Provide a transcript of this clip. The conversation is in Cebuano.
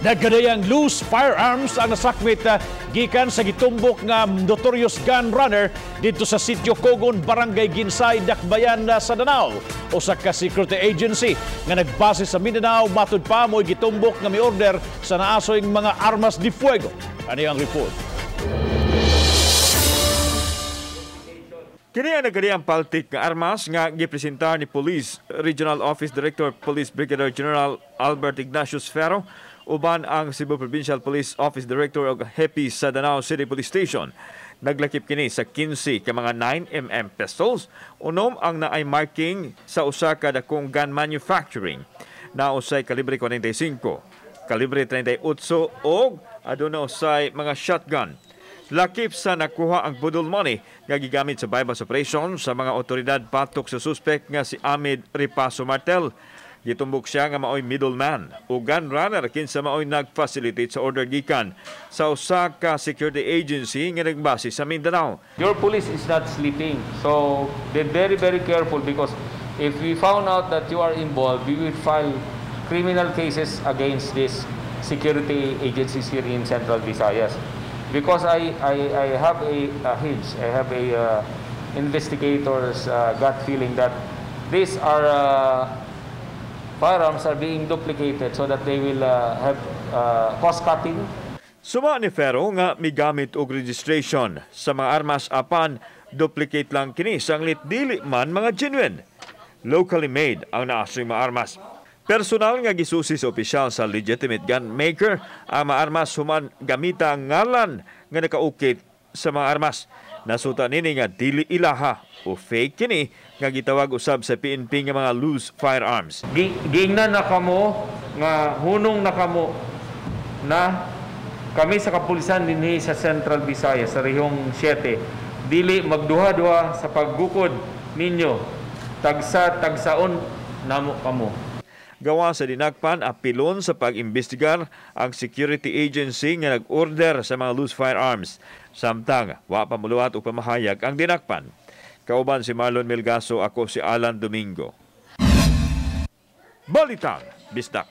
Nagkadayang loose firearms ang nasakmit gikan sa gitumbok nga notorious gun runner didto sa Sitio Kogon, Barangay Guinsay, Dakbayan sa Danao. Usa ka security agency nga nagbase sa Mindanao matud pa mo'y gitumbok nga mi-order sa naasoy mga armas de fuego. Ani ang report. Kini ang nagkadiyang paltik nga armas nga gipresentar ni Police Regional Office Director Police Brigadier General Albert Ignatius Ferro uban ang Cebu Provincial Police Office Director og Hepe sa Danao City Police Station. Naglakip kini sa 15 ka mga 9 mm pistols, unom ang naay marking sa usa ka dakong gun manufacturing. Nausay kalibre 45, kalibre 38 og aduna usay mga shotgun. Lakip sa nakuha ang budol money nga gigamit sa bypass operation sa mga otoridad batok sa suspect nga si Ahmed Ripaso Martel. Gitumbok siya nga maoy middleman o gun runner kinsa maoy nag-facilitate sa order gikan sa usa ka security agency nga nagbase sa Mindanao. Your police is not sleeping. So be very, very careful because if we found out that you are involved, we will file criminal cases against these security agencies here in Central Visayas. Because I have a hunch, I have a investigator's gut feeling that these are firearms are being duplicated so that they will have cost cutting. Suma ni Ferro nga migamit og registration sa mga armas apan duplicate lang kini sanglit dili man mga genuine. Locally made ang naasoy mga armas. Personal nga gisusi sa opisyal sa legitimate gun maker ang mga armas human gamita ang ngalan nga nakaukit sa mga armas. Nasuta nini nga dili ilaha o fake kini nga gitawag usab sa PNP nga mga loose firearms. Giingnan na kamo nga hunong na kamo na kami sa kapulisan dinhi sa Central Visayas sa Rehiyong 7 dili magduha-duha sa paggukod ninyo, tagsa tagsaon namo kamo. Gawa sa dinakpan, apilon sa pag-imbestigar ang security agency nga nag-order sa mga loose firearms. Samtang, wa pa muluwat og pamahayag ang dinakpan. Kauban si Marlon Melgaso, ako si Alan Domingo. Balitang Bisdak.